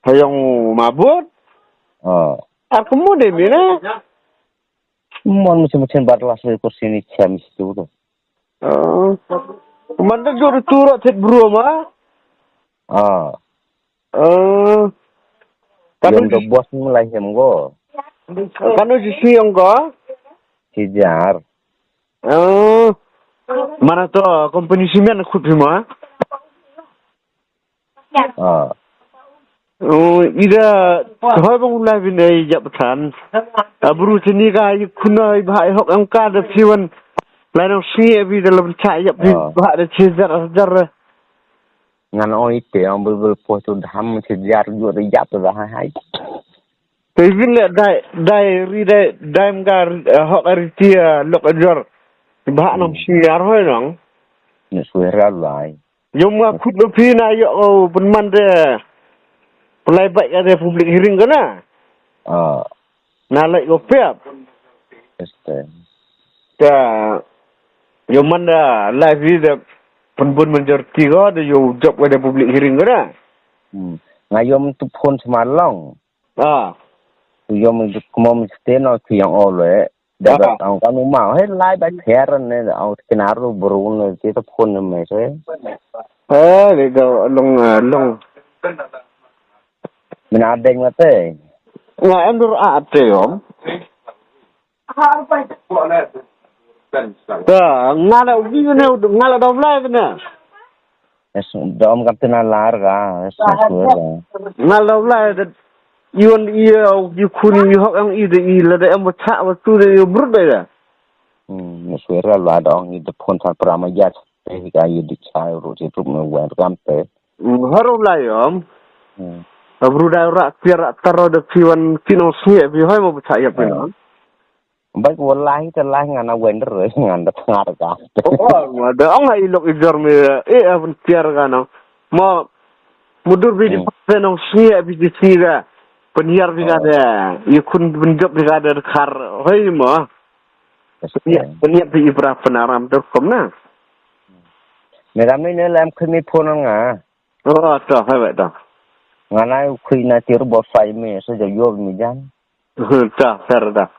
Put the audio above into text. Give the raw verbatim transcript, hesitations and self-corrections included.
Hayong mabut. Ah. Ar kumu de mine. Mon musim musim bar las le kursi ni chem situ tu. Ah. Manda jor tu ro thet bro ma. Ah. Ah. Kanu Yom do ji bos ni lai hem go. Kanu ji si yong go. Si jar. Ah. Mana to company simen khut phi ma. Ah. Oh, ida hoi bang ulai bin ei jap than. Abru chini ka i khuna i bha i hok ang ka da piwan. Lai nang si e bi da lam cha yap bi Ah. Bha da chi jar jar. Ngan oi te ang bul bul po tu dham chi jar ju da yap da hai hai. Te bin le dai dai ri dai dai mga hok ri ti lok jar. Bha nang Hmm. Si ar hoi nang. Ni suera lai. Yom nga khut ba phi na yo o pynman de. Pynlai bai ka de public hearing ka na. Ah. Na lai ko pep. Este. Ta yom man da lai phi de pynbun majority ko de yo jop ka de public hearing ka na. Hmm. Nga yom tu phone sma long. Ah. Yom tu kmom steno tu yang ole. Da Ah. Ang kanu ma he lai ba kher ne ang kinaru bru ne ti ta phone ne me se. Eh, le da long, eh, long. Mina deng ma te. Nga em dur a te yom. Ta ngala ugi ne ngala da vlai ne. Es dom kam tena lar ga, es suer ga. Ngal la la da iwan i i khun i hok ang i de i la da em cha wa tu de i brut de da. Hmm, suer ga la da ong i de phone sa prama ya. Te ka i de cha ru ti tu me wen kam te. Hmm, haro la yom. Hmm. Abru da ra pia ra taro de piwan kino sie bi hoi mo cha ya pin. Hmm. Bai ko lai te lai ngan a wender ngan da tngar ka. Oh, ma da ong ai lok i jor me e a pun tiar ka no. Mo mudur bi di Hmm. Pe nong sni a bi di sni da. Pun yar bi ka Oh. Da. I kun pun jop bi ka da khar. Hoi mo. Yes, Ya, sir. Pun yar bi i bra penaram dur kom na. Me ram ni ne lam khni phone nga. Oh, to, hai bai to. Ngan ai u khri na tir bo sai me so ja yo mi jan. To, fer da.